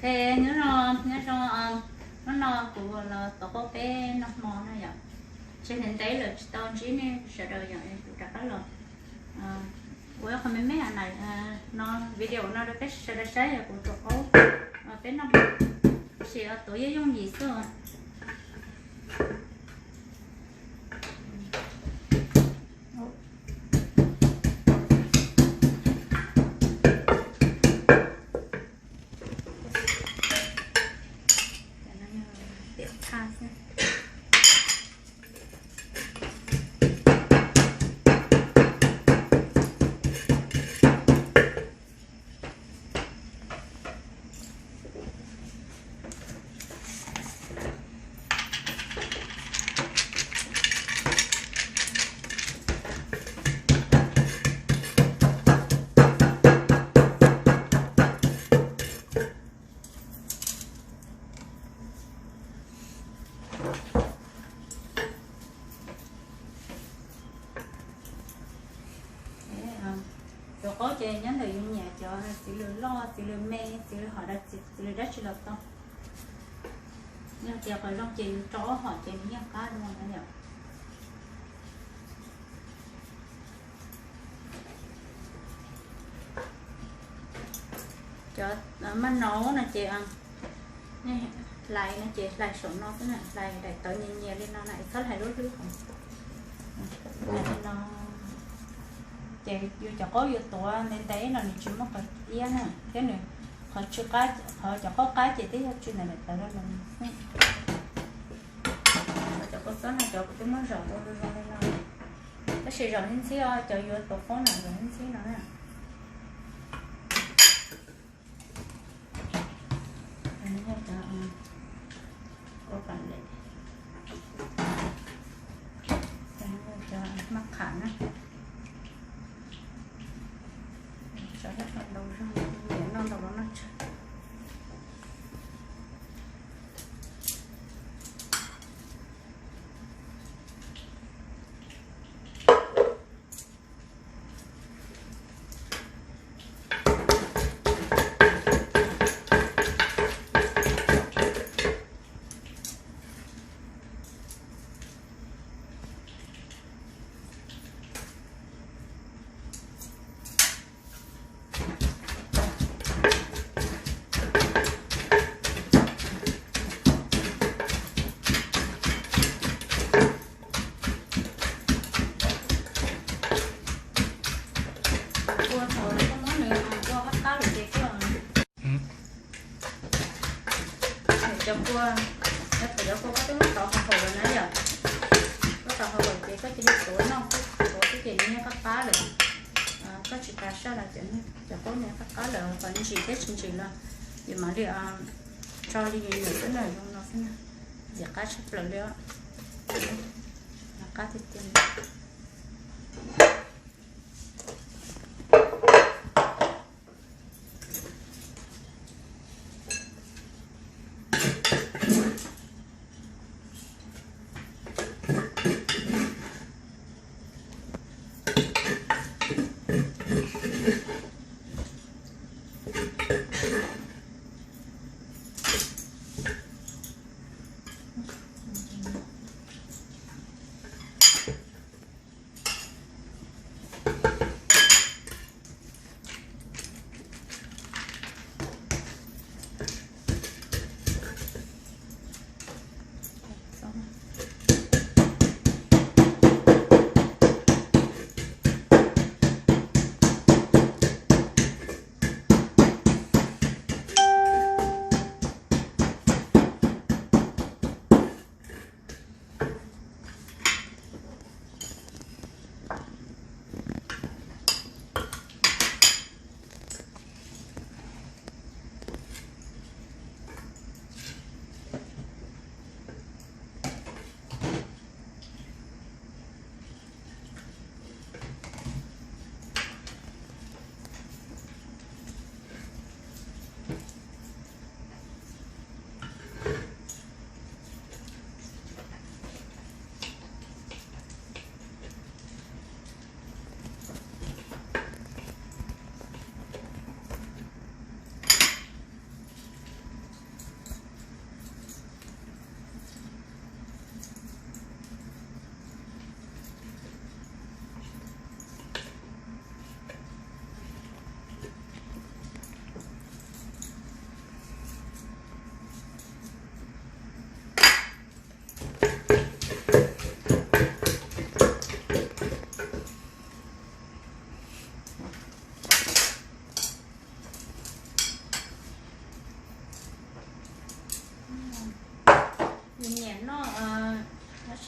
Ok, nyob zoo, nyob zoo, hnub no kuv los tuav qaub peb noj hmo no yom. Tsis ntev ntev lawm tsis tau ntsib nej sawv daws yom, kuv rov qab los ua qhov me me na, no video no rau peb sawv daws saib yom, kuv tuav qaub peb noj hmo, tab sis tuav yooj yooj yim xwb. Tuav qaub ces nyob ntawm yus nyiam cov txiv lws loj, txiv lws me, txiv lws hom, txiv lws dab tsi los tau. Yog tias qhov zoo ces yus rau ob hom ces nws yeej qab dua na yom. Cov maj nau no ces hlais no ces hlais saum no xwb na, hlais daim tawv nyias nyias li no na, txhob hlais lub hlwb hauv. Hlais li no ces yus cov qaub yuav tuav ntev ntev no nws tsis muaj qhov iab na, thiab nws qhov tsw qab, qhov cov qaub qab ces twb yog tsw ntawm daim tawv no xwb. Cov kua txob no cov kuv twb muab zom ua zoo zoo li no, tab sis zom ntxhib ntxhib os, cov yuav tuav qaub na zom ntxhib ntxhib no na. Cov ua pam lem, cov maj qham na, tso ib qho ntau zog, nyiam noj ntau los noj tsawg. Kua thaum koj muab nws kua qab qab lawm ces koj cov kua, cov kua koj twb muab tov haus haus lawm na yom. Koj tov haus haus ces koj cia li tuav noj, tuav xwb ces nws yeej qab qab lawm. Koj tsis tas saj los cov qaub nws qab qab lawm, kom ntsim thiab tsis ntsim los yus mam li tso li yus nyiam xwb na, zoo no xwb na. Ntxim qab tshaj plaws li os. Qab tiag tiag.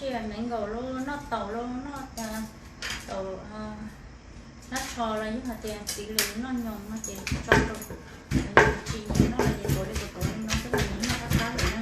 Tsiaj me nkaus los noj taum los noj taum, noj tsho los yog hais tias txiv lws noj nyoos no ces tso rau, tsis nyiam noj los ces tuav li kuv tuav li no xwb, noj qab qab lawm na.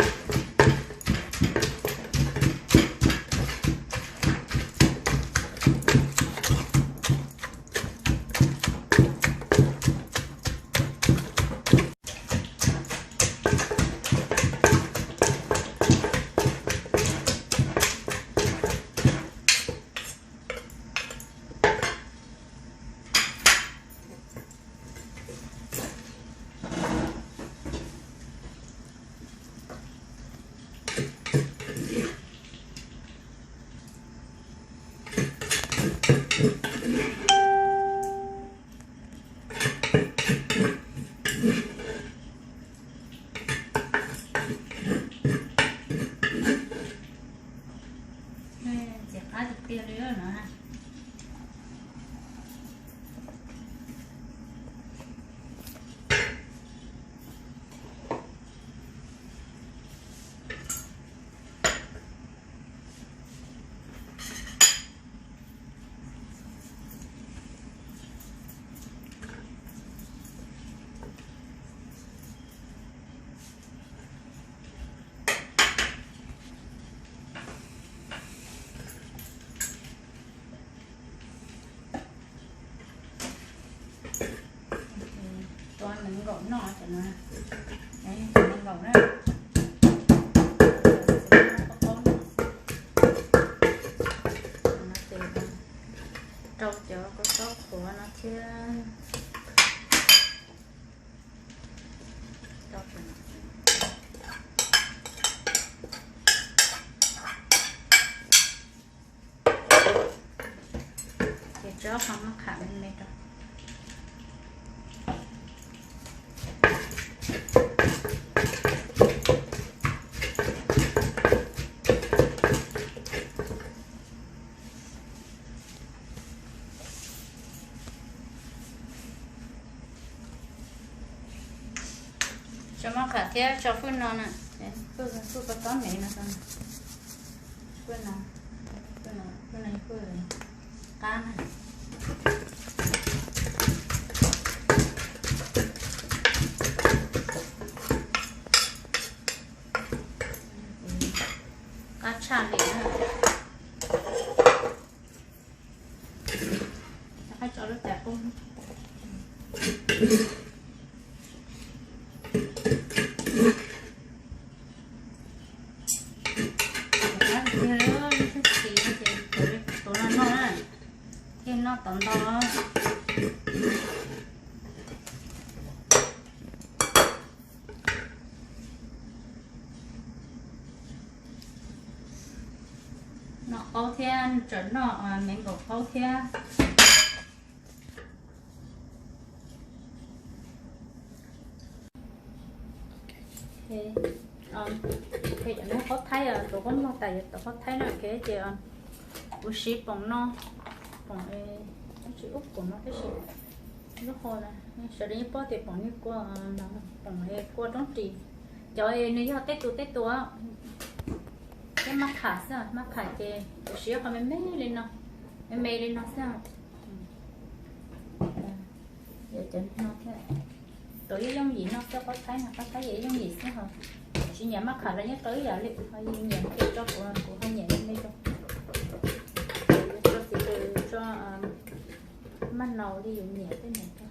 Ntxim qab tiag tiag li no. Tua nees nkaum noj cov no, nees nkaum na. Ces rau cov kua txob qhuav no thiab. Ces tso qhov maj qham me me rau. Tso maj qham thiab tso fwj no na, fwj kua txob me no, fwj no, fwj no, fwj no, fwj qab na. Qab tshaj li na. Rov qab tso lub cas qub. Rov qab tiag lub xab txis no ces tuav no noj na, thiaj noj tau ntau. Noj qaub thiab, tseem noj me nkaum qaub thiab. Cov no qaub thaib, tus qaub mog tas yog tus qaub thaib no ces kuv siv poom no, poom, tsis ub poom no tab sis lub hau na, sawv daws yeej paub tias poom niag kua, poom kua roob ris. Cov nws yog tej tus tej tus thiab maj qham xwb, maj qham ces kuv siv qhov me me li no, me me li no xwb. Yog cov no thiab, tus yeej yooj yim no xwb, qaub thaib no, qaub thaib yeej yooj yim xwb ho. Tsis nyiam maj qham los yeej tau ib yam li, ho nyiam ces tso kuv, kuv ho nyiam me me rau. Tso txiv lws, tso maj nau li yus nyiam tej no rau.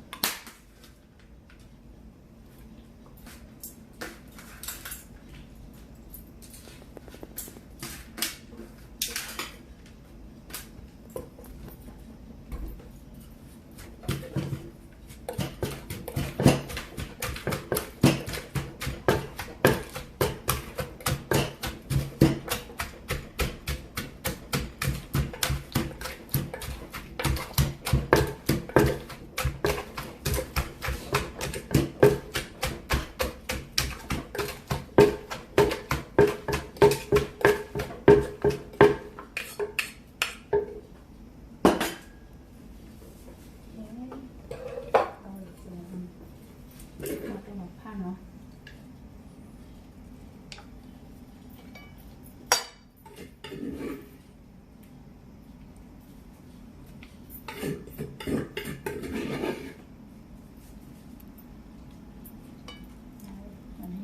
Phaj no.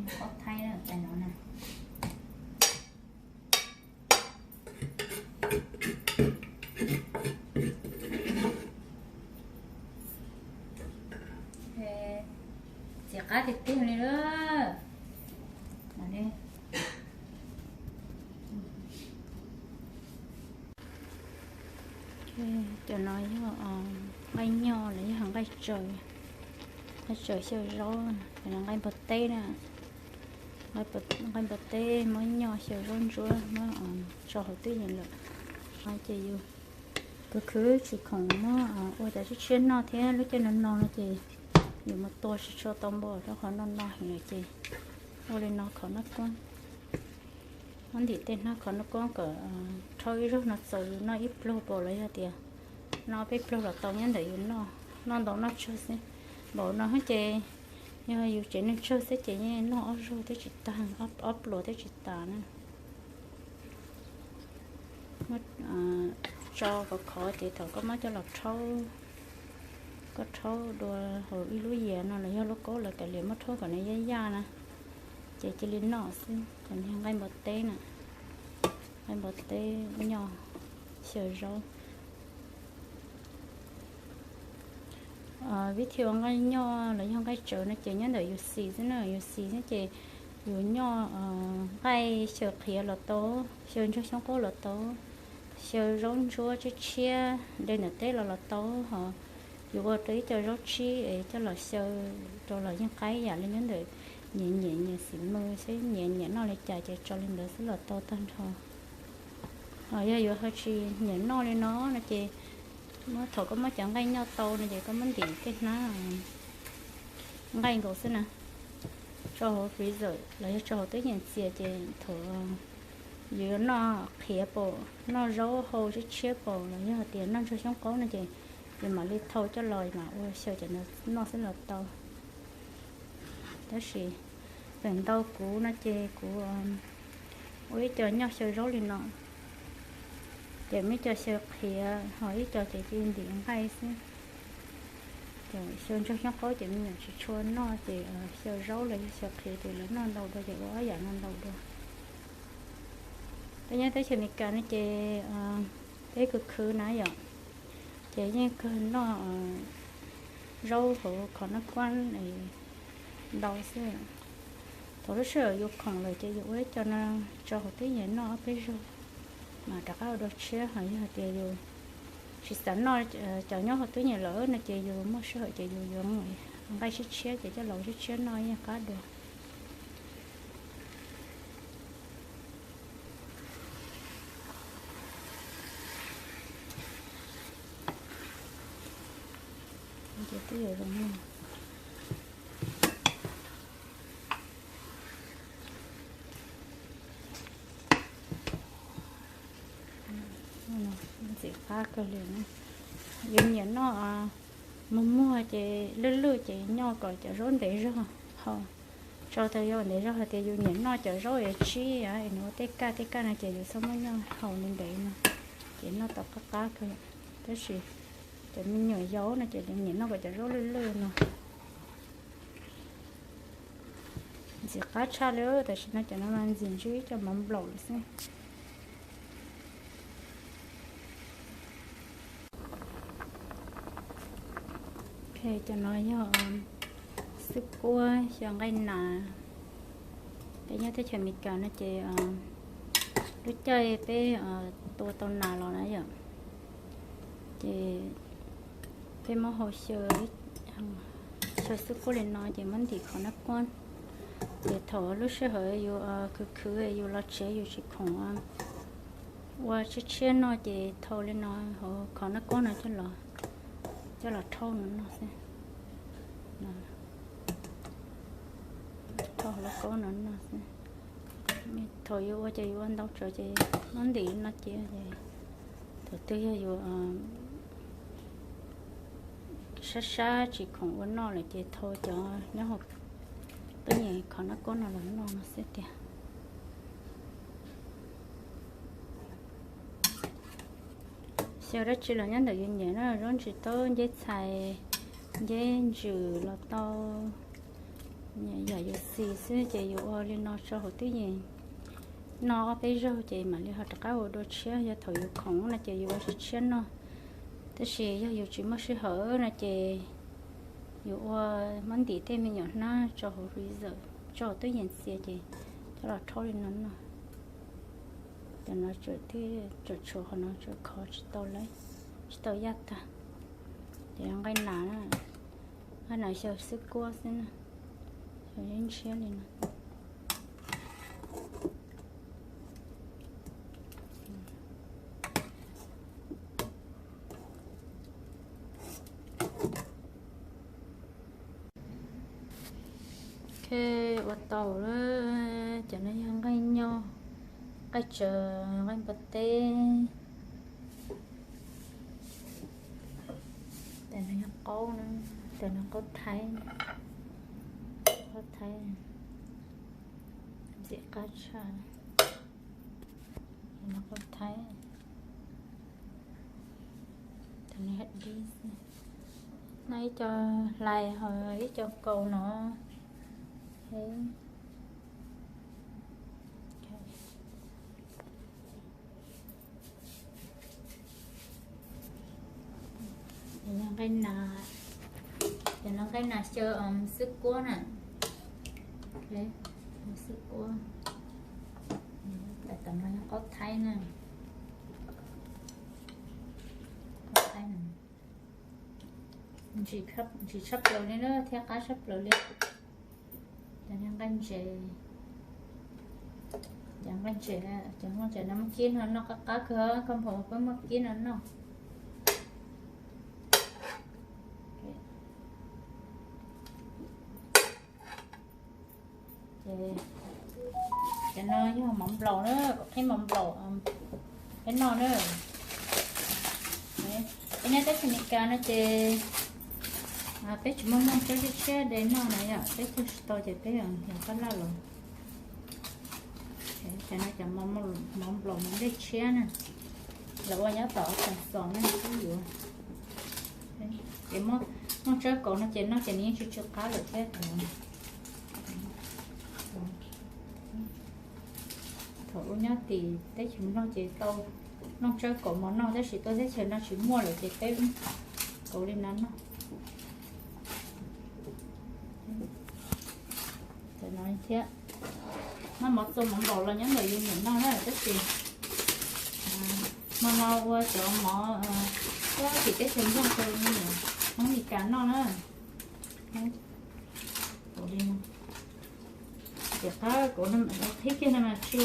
Qhov thaij na, tais no na. Txiv qab tiag tiag li lawm. Cov no yog nqaij nyoj los yog nqaij tsaws, nqaij tsaws xyaw zaub, cov no nqaij npua teb na. Nqaij npua teb muab nyoj xyaw zaub ntsuab muab tso hauv twj ywm lawm. Ces yus khwv khwv tsis khoom muab ua cov tshiab tshiab noj thiab lub caij no no no ces yus mus tua tsis tshua tau npaum rau qhov no no heev lawm ces ua li no khov noj kuab. Muab ntim tej hnab khov noj kuab kom rhaub ib zaug no txaus yus noj ib pluag npaum los yog tias noj peb pluag los tau nyob ntawm yus noj, noj ntau noj tsawg xwb. Npaum no ces yog yus tsev neeg tsawg xwb ces yeej noj ob zaug twb tsis tag, ob pluas twb tsis tas na. Muab tso khov khov ces thaum koj muab coj los rhaub, koj rhaub dua hauv ib lub yias no los yog lub kaub los kav liam muab rhaub kom nws yaj yaj na, ces cia li noj xwb. Cov no nqaij npua teb na, nqaij npua teb nyoj xyaw zaub. Vib thi ua nqaij nyoj los yog nqaij tsaws no ces nyob ntawm yus xis xwb na, yus xis xwb ces yus nyoj nqaij xyaw qhiav los tau, xyaw ntsuag xyoob qaub los tau, xyaw zaub ntsuab tshiab tshiab de ntawm teb los los tau, ho yus ua rau ib co zaub tsib es coj los xyaw rau los yeej qaib yam li nyob ntawm nyias nyiam nyias xim mws xwb, nyias nyiam noj li cas ces tso li ntawd xwb los tau tag nrho. Ho yog yuav ho tsis nyiam noj li no no ces muab, thaum koj muab cov nqaij nyoj tau no ces koj muab ntim tej hnab nqaij nkaus xwb na, tso hauv freezer los yog tso hauv twj ywm txias ces thaum yus yuav noj qhiav npaum, noj zaub hau tshiab tshiab npaum los yog tias noj ntsuag xyoob qaub no ces yus mam li thau coj los mam ua xyaw cov ntawd noj xwb los tau. Tab sis feem ntau kuv no ces kuv ua ib co nyoj xyaw zaub li no, ces muaj ib co xyaw qhiav ho ib co ces cia li ntim nqaij xwb. Ces xyaw ntsuag xyoob qaub ces me nyuam tsis tshua noj ces xyaw zaub los yog xyaw qhiav ces lawv noj ntau dua ces ua ob yam no ntau dua. Peb nyob teb chaws Amelikas no ces peb khwv khwv na yom, ces yeej kawg noj zaub hauv khov noj kuab ntau xwb. Thaum lub sij hawm yus khoom lawm ces yus ua ib co no tso hauv twj ywm noj ob peb zaug mas rov qab ua dua tshiab. Ho yog tias yus tsis xav noj cov nyob hauv twj ywm lawm no ces yus muaj sij hawm ces yus yuav nqaij tshiab tshiab ces coj los tshiab tshiab noj yeej qab dua. Ces twb yuav zoo. Ntxim qab kawg li. Yus nyiam noj muag muag ces lwj lwj ces nyoj kom cov zaub ntev zog ho. Tso tau yog ntev zog hais tias yus nyiam noj cov zaub es tsib es nws ua tej kaj tej kaj no ces yus txhob muab nyoj haus ntev ntev no ces noj tau qab qab kawg. Tab sis cov me nyuam yaus no ces lawv nyiam noj kom cov zaub lwj lwj no. Ntxim qab tshaj li, tam sim no cov no mas ntxim ntswj ib co mov nplaum lawm xwb. Ok, cov no yog xwb kuab xyaw nqaij nas. Peb nyob teb chaws Amelikas no ces lub caij peb tua tau nas los na yom, ces peb muab hau xyaw, xyaw xwb kuab li no ces muab ntim qhov nab kuab. Ces thaum lub sij hawm yus khwv khwv yus los tsev yus tsis khoom ua tshiab tshiab noj ces thau li no hauv qhov nab kuab no coj los, coj los rhaub no noj xwb. Rhaub hauv lub kaub no noj xwb. Thaum yus ua ces yus ua ntau tsawv ces muab ntim no cia ces thaum twg yog yus sab sab tsis khoom ua noj lawm ces thau cov nyob hauv twj ywm qhov nab kuab no los noj no xwb tiag. Xyaw dab tsi los nyob ntawm yus nyiam na, zaub ntsis taub, nceb txhais, nceb ntsws los tau, Yam yus xis xwb ces yus ua li no tso hauv twj ywm, noj ob peb zaug ces mam li ho rov qab ua dua tshiab. Yog thaum yus khoom no ces yus ua tshiab tshiab noj, tab sis yog yus tsis muaj sij hawm no ces yus ua muab ntim tej me nyuam hnab tso hauv freezer, tso hauv twj ywm txias ces coj los rhaub li no noj. Cov no tsuas, tsuas tshuav qhov no tsuas khov tsis tau lawm, tsis tau yaj tag. Ces nqaij nas, nqaij nas xyaw xwb kuab xwb na, xyaw ntshiab li no. Ok, ua tau lawm. Cov no yog nqaij nyob, nqaij tsaws, nqaij npua teb. Cov no yog qaub na, cov no qaub thaib, qaub thaib ntxim qab tshaj. Cov no qaub thaib, cov no yog dib xwb. Noj ib co hlais ho ib co kaus no. Cov no nqaij nas, cov no nqaij nas xyaw xwb kuab na. Xwb kuab. Tam no yog qaub thaib na. Qaub thaib na. Ntsim tshaj plaws li na thiab qab tshaj plaws li. Cov no nqaij ntses, cov nqaij ntses, cov nqaij ntses no muab kib no noj qab qab kawg, koj npam peb muab kib no noj. Ces cov no yog mov nplaum na, kuv qhib mov nplaum peb noj na. Peb nyob teb chaws Amelikas no ces peb tsis muaj mloog tsawb tshiab tshiab de noj na yom, peb cog tsis tau ces peb yog tab laj los. Cov no cov mov nplaum mov nplej tshiab na, lawv ua nyob tom Arkansas na twb yuav. Ces mloog tsawb kaus no ces noj ces nws yeej tsw tsw qab lawm thiab. Thaum ub nyob tim teb chaws Nplog ces tau mloog tsawb kaus mov noj tab sis tuaj teb chaws no tsis muaj lawm ces peb kaus li no noj. Cov no thiab, maj mov txua mov nplaum los nyob ntawm yus niam noj na tab sis hmo no ua cov mov tuaj tim teb chaws Nplog rau me nyuam Hmoob Mes Kas noj na. Kaus li no, ces qab kaus no qhib kiag no mas tsw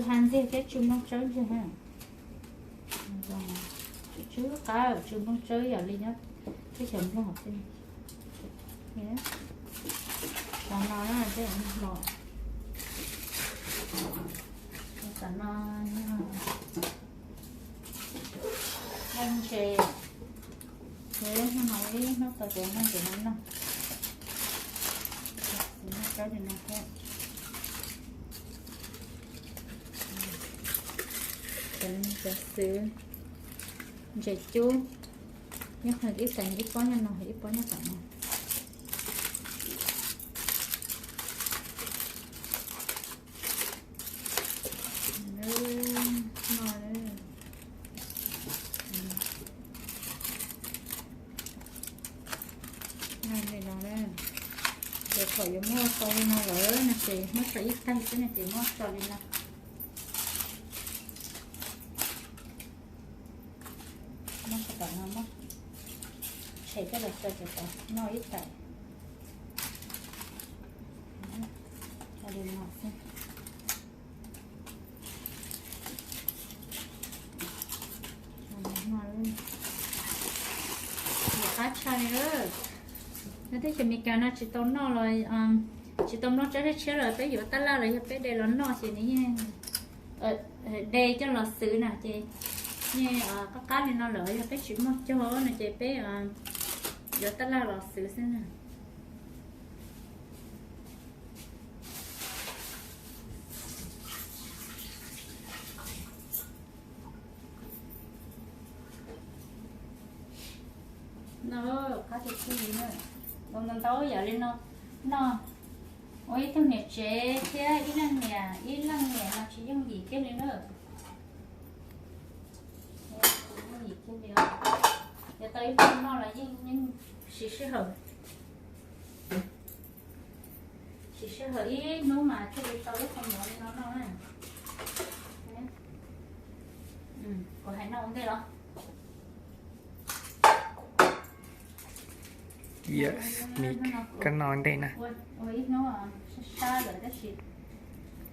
ha ntxiag thiab tsw nplooj tsawb ntxiag na. Tsw qab tsw nplooj tsawb yam li nyob teb chaws Nplog xwb. Cov no na teb chaws Nplog, cov no yog nqaij ntses. Ces hnub no ib hnub tau cov nqaij ntses no noj. Noj tsawb li no thiab. Cov xwb, ntses cub, nyob ib tais ib pob nyob no, ib pob nyob tom no. Noj li no, ces thaum yuav muab tso li no lawm no ces muab tso ib tais xwb no ces muab tso li no. Muab tso tom no, muab tshem coj los tso ces tau noj ib tais. Tso li no xwb. Qab tshaj li lawm. Nyob teb chaws Amelikas no tsis tau noj los, tsis tau mloog tsawb tshiab los peb yuav tab laj los yog peb de los noj ces nws yeej, de coj los xwb na ces yeej qab qab li no lawm, yog peb tsis muaj cog no ces peb yuav tab laj los xwb xwb na. No, qab tiag tiag li na. Ntau ntau yam li no noj. Ua ib tug niam tsev thiab ib leej niam, ib leej niam mas tsis yooj yim kiag li na. Tsis yooj yim kiag li os. Yuav tau ib hnub noj los yeej, yeej siv sij hawm, siv sij hawm ib hnub mas thiaj li tau ib qho mov li no noj na. Kuv hais noj ua ntej los. Yes, Mik, koj noj ntej na. Ua ib hnub sab sab lawm tab sis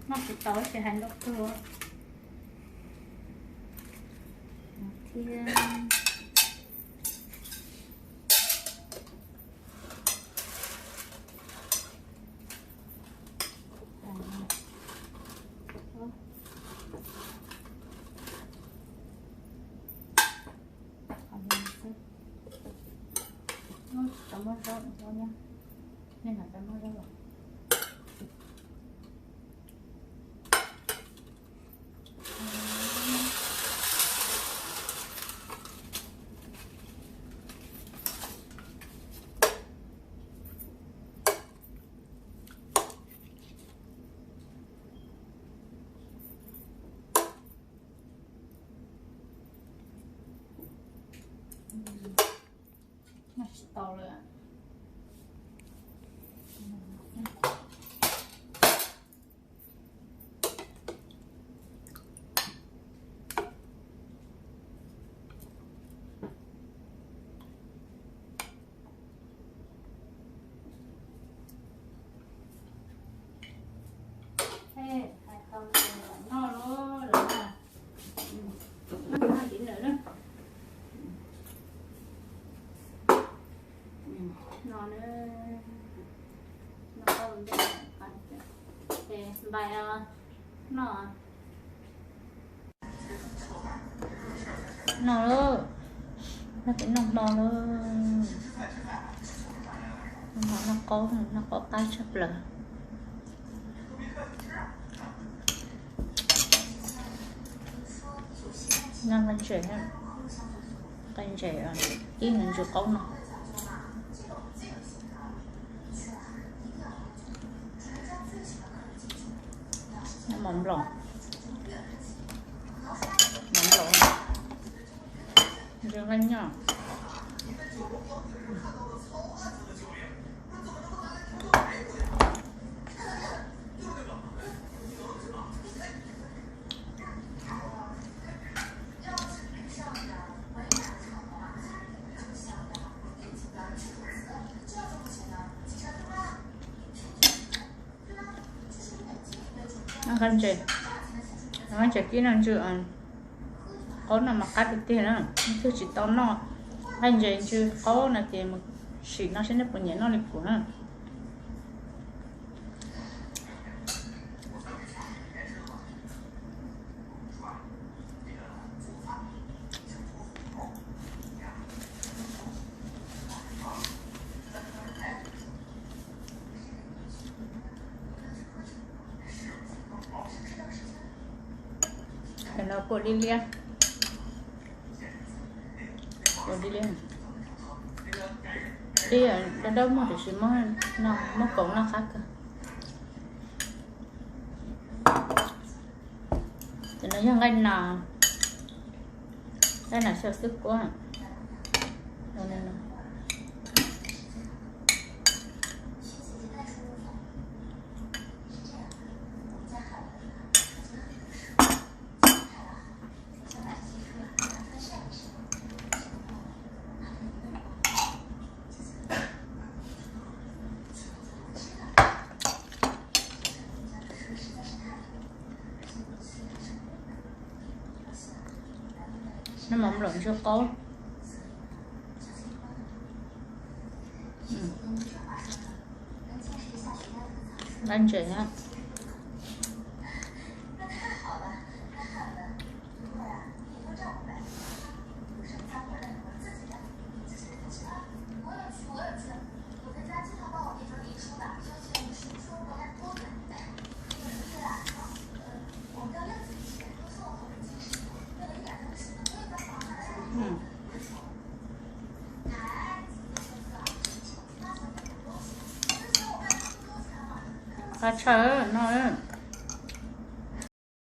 noj tsis tau tab sis hais ntau kawg. Noj tsis tau lawm. Hais tau noj lawm na. Noj ib nws na. No na. No, npais no. No lauj, noj peb noj hmo lauj. Noj hmo noj qaub, noj qaub qab tshaj plaws. Noj nqaij ntses, nqaij ntses ib nws ntsw qaub no. Noj mov nploos, mov nploos, ntsw nqaij nyob. Nqaij ntses, nqaij ntses kib no ntsw qaub no mas qab tiag tiag na. Leej twg tsis tau noj nqaij ntses ntsw qaub no ces mus sim no seb nej puas nyiam noj li kuv na. Cov no kuam liab liab, kuam liab liab, ib yam dawb dawb muag tiam sis muab, muab kaus noj qab kawg. Cov no yog nqaij nas, nqaij nas xyaw xwb kuab. Noj mov nploos ntsw qaub. Nqaij ntses na. Pov tshaj no.